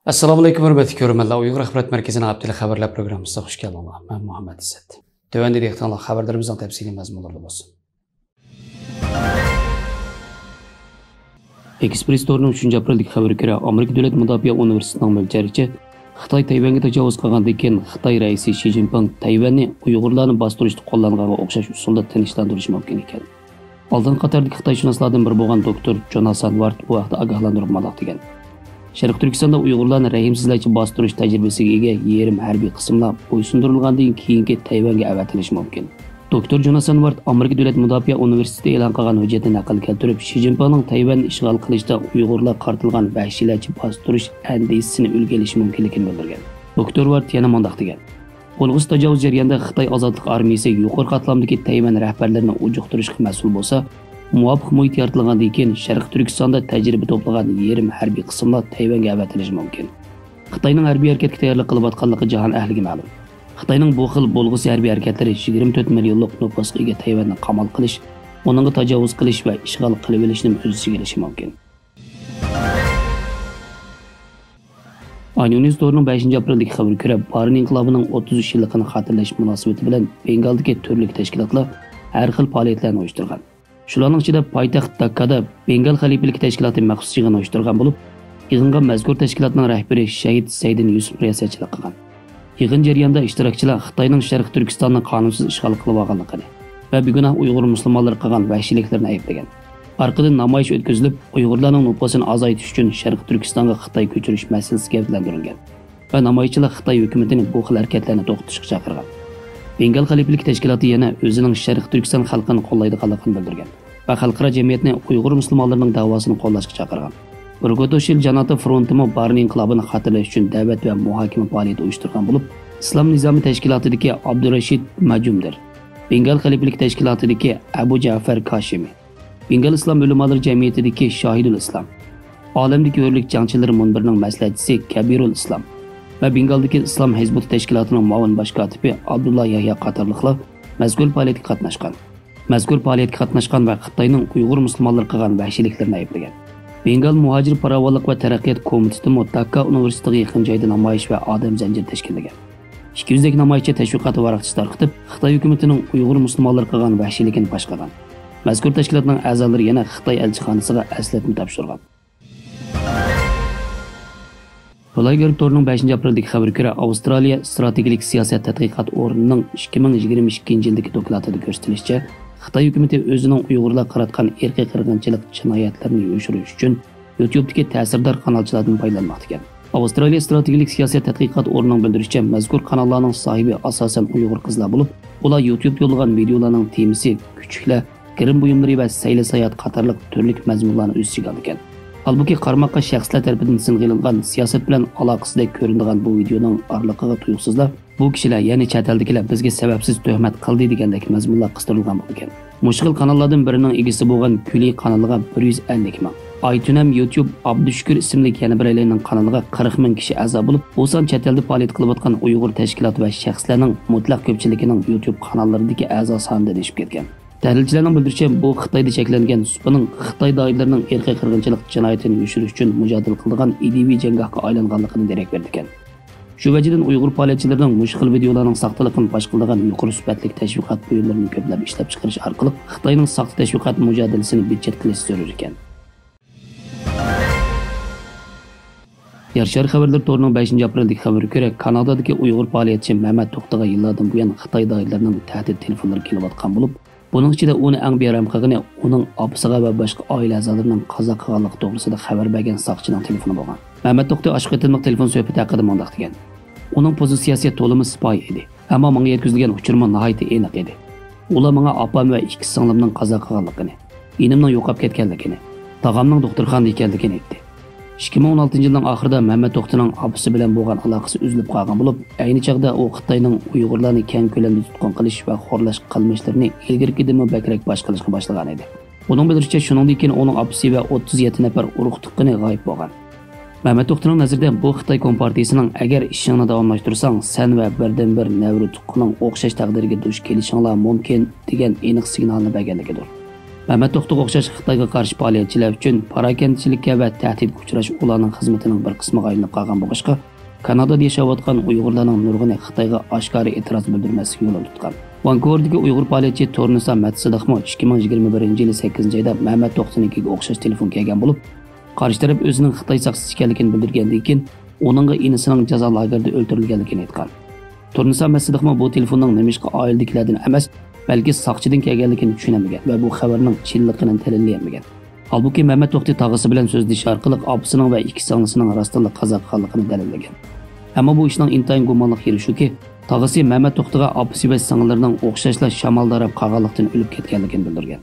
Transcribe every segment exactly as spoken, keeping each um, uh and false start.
ئەسسالامۇئەلەيكۇم، ھۆرمەتلىك كۆرۈرمەنلەر. ئۇيغۇر ئاخبارات مەركىزىنىڭ ھەپتىلىك خەۋەرلەر پروگراممىسىغا خۇش كەلدىڭلار. مەن مۇھەممەد ئىسسەت. تۆۋەندە دىققىتىڭلار خەۋەرلىرىمىزنىڭ تەپسىلىي مەزمۇنلىرىدا بولسۇن. ئېكسپرېس تورىنىڭ ئۈچىنچى ئاپرېلدىكى خەۋىرىگە كۆرە، ئامېرىكا دۆلەت مۇداپىئە ئۇنىۋېرسىتېتىنىڭ مۆلچەرىچە، خىتاي تەيۋەنگە تاجاۋۇز قىلغاندىن كېيىن، خىتاي رەئىسى شى جىنپىڭ تەيۋەننى ئۇيغۇرلارنى باستۇرۇشتا قوللانغانغا ئوخشاش ئۇسۇلدا تىنچلاندۇرۇشى مۇمكىن ئىكەن. ئالدىنقى قاتاردىكى خىتايشۇناسلاردىن بىرى بولغان دوكتور جوناسان ۋارت بۇ ھەقتە ئاگاھلاندۇرۇپ مۇنداق دېگەن: شەرقىي تۈركىستاندا ئۇيغۇرلارنى رەھىمسىزلەرچە باستۇرۇش تەجرىبىسىگە ئىگە يېرىم ھەربىي قىسىملار بويسۇندۇرۇلغاندىن كېيىنكى تەيۋەنگە ئەۋەتىلىشى مۇمكىن. دوكتور جوناسان ۋارت ئامېرىكا دۆلەت مۇداپىئە ئۇنىۋېرسىتېتى ئېلان قىلغان ھۆججەتنى نەقىل كەلتۈرۈپ، شى جىنپىڭنىڭ تەيۋەننى ئىشغال قىلىشتا ئۇيغۇرلار قارىتىلغان ۋەھشىيلەرچە باستۇرۇش ئەندىزىسىنى ئۈلگە ئېلىشى مۇمكىنلىكىنى بىلدۈرگەن. دوكتور ۋارت يەنە مۇنداق دېگەن: بولغۇسى تاجاۋۇز جەريانىدا خىتاي ئازادلىق ئارمىيىسى يۇقىرى قاتلامدىكى تەيۋەن رەھبەرلىرىنى ئۇجۇقتۇرۇشقا مەسئۇل بولسا، مۇۋاپىق مۇھىت يارىتىلغاندىن كېيىن، شەرقىي تۈركىستاندا تەجرىبە توپلىغان يېرىم ھەربىي قىسىملار تەيۋەنگە ئەۋەتىلىشى مۇمكىن. خىتاينىڭ ھەربىي ھەرىكەتكە تەييارلىق قىلىۋاتقانلىقى جاھان ئەھلىگە مەلۇم. خىتاينىڭ بۇ خىل بولغۇسى ھەربىي ھەرىكەتلىرى يىگىرمە تۆت مىليونلۇق نوپۇسقا ئىگە تەيۋەننى قامال قىلىش، ئۇنىڭغا تاجاۋۇز قىلىش ۋە ئىشغال قىلىۋېلىشنىمۇ ئۆز ئىچىگە ئېلىشى مۇمكىن. ئاينۇ نيۇز تورىنىڭ بەشىنچى ئاپرېلدىكى خەۋىرىگە كۆرە، بارىن ئىنقىلابىنىڭ ئوتتۇز ئۈچ يىللىقىنى خاتىرىلەش مۇناسىۋىتى بىلەن بېنگالدىكى تۈرلۈك تەشكىلاتلار ھەر خىل پائالىيەتلەرنى ئۇيۇشتۇرغان. شۇلارنىڭ ئىچىدە پايتەخت داككادا بېنگال خەلىپىلىك تەشكىلاتى مەخسۇس يىغىن ئۇيۇشتۇرغان بولۇپ، يىغىنغا مەزكۇر تەشكىلاتنىڭ رەھبىرى شەھىت سەيدىن يۈسۈپ رىياسەتچىلىك قىلغان. يىغىن جەريانىدا ئىشتىراكچىلار خىتاينىڭ شەرقىي تۈركىستاننى قانۇنسىز ئىشغال قىلىۋالغانلىقىنى ۋە بىگۇناھ ئۇيغۇر مۇسۇلمانلىرى قىلغان ۋەھشىيلىكلىرىنى ئەيىبلىگەن. ئارقىدىن نامايىش ئۆتكۈزۈلۈپ، ئۇيغۇرلارنىڭ نوپۇسىنى ئازايتىش ئۈچۈن شەرقىي تۈركىستانغا خىتاي كۆچۈرۈش مەسىلىسى گەۋدىلەندۈرۈلگەن ۋە نامايىشچىلار خىتاي ھۆكۈمىتىنى بۇ خىل ھەرىكەتلەرنى توختىتىشقا چاقىرغان. بېنگال خەلىپىلىك تەشكىلاتى يەنە ئۆزىنىڭ شەرقىي تۈركىستان خەلقىنى قوللايدىغانلىقىنى بىلدۈرگەن ۋە خەلقئارا جەمئىيەتنى ئۇيغۇر مۇسۇلمانلىرىنىڭ دەۋاسىنى قوللاشقا چاقىرغان. بۇرگوتوشىل جاناتا فرونتىمۇ بارىن ئىنقىلابىنى خاتىرىلەش ئۈچۈن دەۋەت ۋە مۇھاكىمە پائالىيىتى ئۇيۇشتۇرغان بولۇپ، ئىسلام نىزامى تەشكىلاتىدىكى ئابدۇرەشىد ماجۇمدىر، بېنگال خەلىپىلىك تەشكىلاتىدىكى ئەبۇ جەفەر كاشىمى، بېنگال ئىسلام ئۆلىمالىرى جەمئىيىتىدىكى شاھىدۇل ئىسلام، ئالەمدىكى ھۆرلۈك جەڭچىلىرى مۇنبىرىنىڭ مەسلىھەتچىسى كەبىرۇل ئىسلام ۋە بېنگالدىكى ئىسلام ھەزبۇتى تەشكىلاتىنىڭ مۇئاۋىن باش كاتىپى ئابدۇللا يەھيا قاتارلىقلار مەزكۇر پائالىيەتكە قاتناشقان. مەزكۇر پائالىيەتكە قاتناشقان ۋە خىتاينىڭ ئۇيغۇر مۇسۇلمانلىرىغا قىلغان ۋەھشىيلىكلىرىنى ئەيىبلىگەن. بېنگال مۇھاجىر پاراۋانلىق ۋە تەرەققىيات كومىتېتىمۇ داككا ئۇنىۋېرسىتېتىغا يېقىن جايدا نامايىش ۋە ئادەم زەنجىرى تەشكىللىگەن. ئىككى يۈزدەك نامايىشچى تەشۋىقات ۋاراقچىسى تارقىتىپ، خىتاي ھۆكۈمىتىنىڭ ئۇيغۇر مۇسۇلمانلىرىغا قىلغان ۋەھشىيلىكىنى پاش قىلغان. مەزكۇر تەشكىلاتنىڭ ئەزالىرى يەنە خىتاي ئەلچىخانىسىغا ئەسلەتمە تاپشۇرغان. ۋىلايەت غەرب تورىنىڭ بەشىنچى ئاپرېلدىكى خەۋىرىگە كۆرە، ئاۋسترالىيە ئىستراتېگىيەلىك سىياسەت تەتقىقات ئورنىنىڭ ئىككى مىڭ يىگىرمە ئىككىنچى يىلدىكى دوكلاتىدا كۆرسىتىلىشىچە، خىتاي ھۆكۈمىتى ئۆزىنىڭ ئۇيغۇرلارغا قاراتقان ئىرقىي قىرغىنچىلىق جىنايەتلىرىنى يوشۇرۇش ئۈچۈن يۇتيۇبتىكى تەسىردار قانالچىلاردىن پايدىلانماقتا ئىكەن. ئاۋسترالىيە ئىستراتېگىيەلىك سىياسەت تەتقىقات ئورنىنىڭ بىلدۈرۈشىچە، مەزكۇر قاناللارنىڭ ساھىبى ئاساسەن ئۇيغۇر قىزلار بولۇپ، ئۇلار يۇتيۇبتا يوللىغان ۋىدېئولارنىڭ تېمىسى كۈچۈكلەر، گىرىم بۇيۇملىرى ۋە سەيلە ساياھەت قاتارلىق تۈرلۈك مەزمۇنلارنى ئۆز ئىچىگە ئالىدىكەن. ھالبۇكى، قارىماققا شەخسلەر تەرىپىدىن سىنغا ئېلىنغان سىياسەت بىلەن ئالاقىسىدەك كۆرۈنىدىغان بۇ ۋىدېئونىڭ ئارىلىقىغا تۇيۇقسىزلا، بۇ كىشىلەر، يەنى چەت ئەلدىكىلەر بىزگە سەۋەبسىز تۆھمەت قىلدى دېگەندەك مەزمۇنلار قىستۇرۇلغان بولىدىكەن. مۇشۇ خىل قاناللاردىن بىرىنىڭ ئىگىسى بولغان كۈلى قانىلىغا بىر يۈز ئەللىك مىڭ، ئايتۈنەم يۇتيۇب ئابدۇشۈكۈر ئىسىملىك يەنە بىرەيلەننىڭ قانىلىغا قىرىق مىڭ كىشى ئەزا بولۇپ، بۇ سان چەت ئەلدە پائالىيەت قىلىۋاتقان ئۇيغۇر تەشكىلات ۋە شەخسلەرنىڭ مۇتلەق كۆپچىلىكىنىڭ يۇتيۇب قاناللىرىدىكى ئەزا سانىدىن ئېشىپ كەتكەن. تەھلىلچىلەرنىڭ بىلدۈرۈشىچە، بۇ خىتايدا چەكلەنگەن سۇپىنىڭ خىتاي دائىرىلىرىنىڭ ئىرقىي قىرغىنچىلىق جىنايىتىنى يوشۇرۇش ئۈچۈن مۇجادىلە قىلىدىغان ئىدىيىۋى جەڭگاھقا ئايلانغانلىقىدىن دېرەك بېرىدىكەن. شۇ ۋەجىدىن ئۇيغۇر پائالىيەتچىلىرىنىڭ مۇشۇ خىل ۋىدېئولارنىڭ ساختىلىقىنى پاش قىلىدىغان يۇقىرى سۈپەتلىك تەشۋىقات بۇيۇملىرىنى كۆپلەپ ئىشلەپچىقىرىش ئارقىلىق خىتاينىڭ ساختا تەشۋىقات مۇجادىلىسىنى بىت چەت قىلىش زۆرۈر ئىكەن. يەر شارى خەۋەرلىرى تورىنىڭ بەشىنچى ئاپرېلدىكى خەۋىرىگە كۆرە، كانادادىكى ئۇيغۇر پائالىيەتچى مەمەت توختىغا يىللاردىن بۇيان خىتاي دائىرىلىرىنىڭ تەھدىت تېلېفونلىرى كېلىۋاتقان بولۇپ، بۇنىڭ ئىچىدە ئۇنى ئەڭ بىئارام قىلغىنى ئۇنىڭ ئاپىسىغا ۋە باشقا ئائىلە ئەزالىرىنىڭ قازا قىلغانلىقى توغرىسىدا خەۋەر بەرگەن ساقچىنىڭ تېلېفونى بولغان. مەمەت توختى ئاشۇ قېتىملىق تېلېفون سۆھبىتى ھەققىدە مۇنداق دېگەن: ئۇنىڭ پوزىتسىيەسى تولىمۇ سىپايى ئىدى، ئەمما ماڭا يەتكۈزۈلگەن ئۇچۇرمۇ ناھايىتى ئېنىق ئىدى. ئۇلار ماڭا ئاپام ۋە ئىككى سىڭلىمنىڭ قازا قىلغانلىقىنى، ئىنىمنىڭ يوقاپ كەتكەنلىكىنى، تاغامنىڭ دوختۇرخانىدا ئىكەنلىكىنى ئېيتتى. ئىككى مىڭ ئون ئالتىنچى يىلنىڭ ئاخىرىدا مەمەت توختىنىڭ ئاپىسى بىلەن بولغان ئالاقىسى ئۈزۈلۈپ قالغان بولۇپ، ئەينى چاغدا ئۇ خىتاينىڭ ئۇيغۇرلارنى كەڭ كۆلەمدە تۇتقۇن قىلىش ۋە خورلاش قىلمىشلىرىنى ئىلگىرىكىدىنمۇ بەكرەك پاش قىلىشقا باشلىغان ئىدى. ئۇنىڭ بىلدۈرۈشىچە، شۇنىڭدىن كېيىن ئۇنىڭ ئاپىسى ۋە ئوتتۇز يەتتە نەپەر ئۇرۇق تۇغقىنى غايىب بولغان. مەمەت توختىنىڭ نەزىرىدە، بۇ خىتاي كومپارتىيىسىنىڭ «ئەگەر ئىشىڭنى داۋاملاشتۇرساڭ، سەن ۋە بىردىنبىر نەۋرە تۇغقىنىڭ ئوخشاش تەقدىرگە دۇچ كېلىشىڭلار مۇمكىن» دېگەن ئېنىق سىگنالنى بەرگەنلىكىدۇر. مەمەت توختىغا ئوخشاش خىتايغا قارشى پائالىيەتچىلەر ئۈچۈن پاراكەندىچىلىككە ۋە تەھدىتكە ئۇچراش ئۇلارنىڭ خىزمىتىنىڭ بىر قىسمىغا ئايلىنىپ قالغان بولغاچقا، كانادادا ياشاۋاتقان ئۇيغۇرلارنىڭ نۇرغۇنى خىتايغا ئاشكارا ئېتىراز بىلدۈرمەسلىك يولىنى تۇتقان. ۋانكوۋېردىكى ئۇيغۇر پائالىيەتچى تورنىسا مەتسىدىقمۇ ئىككى مىڭ يىگىرمە بىرىنچى يىلى سەككىزىنچى ئايدا مەمەت توختىنىڭكىگە ئوخشاش تېلېفون كەلگەن بولۇپ، قارشى تەرەپ ئۆزىنىڭ خىتاي ساقچىسى ئىكەنلىكىنى بىلدۈرگەندىن كېيىن، ئۇنىڭغا ئىنىسىنىڭ جازا لاگېرىدا ئۆلتۈرۈلگەنلىكىنى ئېيتقان. تورنىسا مەتسىدىقمۇ بۇ تېلېفوننىڭ نېمىشقا ئائىلىدىكىلەردىن ئەمەس، بەلكى ساقچىدىن كەلگەنلىكىنى چۈشىنەلمىگەن ۋە بۇ خەۋەرنىڭ چىنلىقىنى دەلىللىيەلمىگەن. ھالبۇكى، مەمەت توختى تاغىسى بىلەن سۆزلىشىش ئارقىلىق ئاپىسىنىڭ ۋە ئىككى سىڭلىسىنىڭ راستتىنلا قازاق ئىكەنلىكىنى دەلىللىگەن. ئەمما بۇ ئىشنىڭ ئىنتايىن گۇمانلىق يېرى شۇكى، تاغىسى مەمەت توختىغا ئاپىسى ۋە سىڭىللىرىنىڭ ئوخشاشلا شامالدا ھاراپ قاغانلىقتىن ئۆلۈپ كەتكەنلىكىنى بىلدۈرگەن.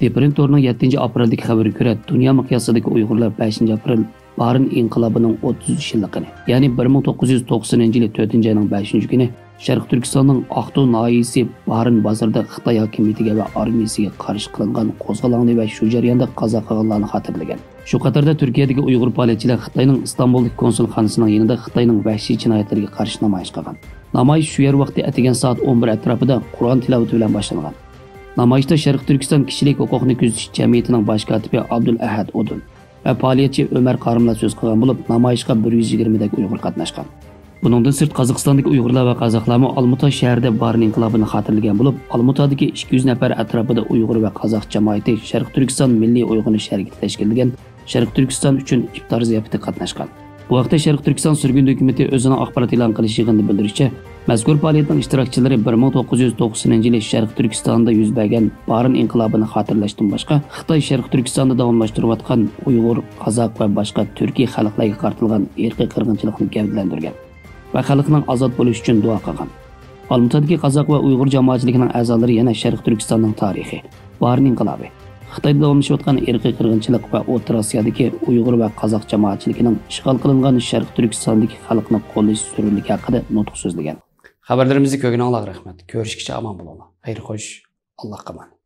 دىپرىنت تورىنىڭ يەتتىنچى ئاپرېلدىكى خەۋىرىگە كۆرە، دۇنيا مىقياسىدىكى ئۇيغۇرلار بەشىنچى ئاپرېل بارىن ئىنقىلابىنىڭ ئوتتۇز ئۈچ يىللىقىنى، يەنى بىر مىڭ توققۇز يۈز توقسىنىنچى يىلى تۆتىنچى ئاينىڭ بەشىنچى كۈنى شەرقىي تۈركىستاننىڭ ئاقتۇ ناھىيەسى بارىن بازىرىدا خىتاي ھاكىمىيىتىگە ۋە ئارمىيەسىگە قارشى قىلىنغان قوزغىلاڭنى ۋە شۇ جەرياندا قازا قىلغانلارنى خاتىرىلىگەن. شۇ قاتاردا تۈركىيەدىكى ئۇيغۇر پائالىيەتچىلەر خىتاينىڭ ئىستانبۇلدىكى كونسۇلخانىسىنىڭ يېنىدا خىتاينىڭ ۋەھشىي جىنايەتلىرىگە قارشى نامايىش قىلغان. نامايىش شۇ يەر ۋاقتى ئەتىگەن سائەت ئون بىر ئەتراپىدا قۇرئان تىلاۋىتى بىلەن باشلانغان. نامايىشتا شەرقىي تۈركىستان كىشىلىك ھوقۇقنى كۆزىتىش جەمئىيىتىنىڭ باش كاتىپى ئابدۇل ئەھەد ئودۇن ۋە پائالىيەتچى ئۆمەر قارىملار سۆز قىلغان بولۇپ، نامايىشقا بىر يۈز يىگىرمىدەك ئۇيغۇر قاتناشقان. بۇنىڭدىن سىرت، قازاقىستاندىكى ئۇيغۇرلار ۋە قازاقلارمۇ ئالمۇتا شەھىرىدە بارىن ئىنقىلابىنى خاتىرىلىگەن بولۇپ، ئالمۇتادىكى ئىككى يۈز نەپەر ئەتراپىدا ئۇيغۇر ۋە قازاق جامائىتى شەرقىي تۈركىستان مىللىي ئويغىنىش ھەرىكىتى تەشكىللىگەن شەرقىي تۈركىستان ئۈچۈن ئىپتار زىياپىتىگە قاتناشقان. بۇ ھەقتە شەرقىي تۈركىستان سۈرگۈندە ھۆكۈمىتى ئۆزىنىڭ ئاخبارات ئېلان قىلىش يىغىنىدا بىلدۈرۈشىچە، مەزكۇر پائالىيەتنىڭ ئىشتىراكچىلىرى بىر مىڭ توققۇز يۈز توقسىنىنچى يىلى شەرقىي تۈركىستاندا يۈز بەرگەن بارىن ئىنقىلابىنى خاتىرىلەشتىن باشقا، خىتاي شەرقىي تۈركىستاندا داۋاملاشتۇرۇۋاتقان ئۇيغۇر، قازاق ۋە باشقا تۈركىي خەلقلەرگە قارىتىلغان ئىرقىي قىرغىنچىلىقنى گەۋدىلەندۈرگەن ۋە خەلقنىڭ ئازاد بولۇشى ئۈچۈن دۇئا قىلغان. ئالمۇتادىكى قازاق ۋە ئۇيغۇر جامائەتچىلىكىنىڭ ئەزالىرى يەنە شەرقىي تۈركىستاننىڭ تارىخى، بارىن ئىنقىلابى، خىتايدا داۋاملىشىۋاتقان ئىرقىي قىرغىنچىلىق ۋە ئوتتۇرا ئاسىيادىكى ئۇيغۇر ۋە قازاق جامائەتچىلىكىنىڭ ئىشغال قىلىنغان شەرقىي تۈركىستاندىكى خەلقنى قوللىشى زۆرۈرلۈكى ھەققىدە نۇتۇق سۆزلىگەن. خەۋەرلىرىمىزنى كۆرگىنىڭلارغا رەھمەت. كۆرۈشكىچە ئامان بولۇڭلار. خەير خوش. ئاللاھقا ئامانەت.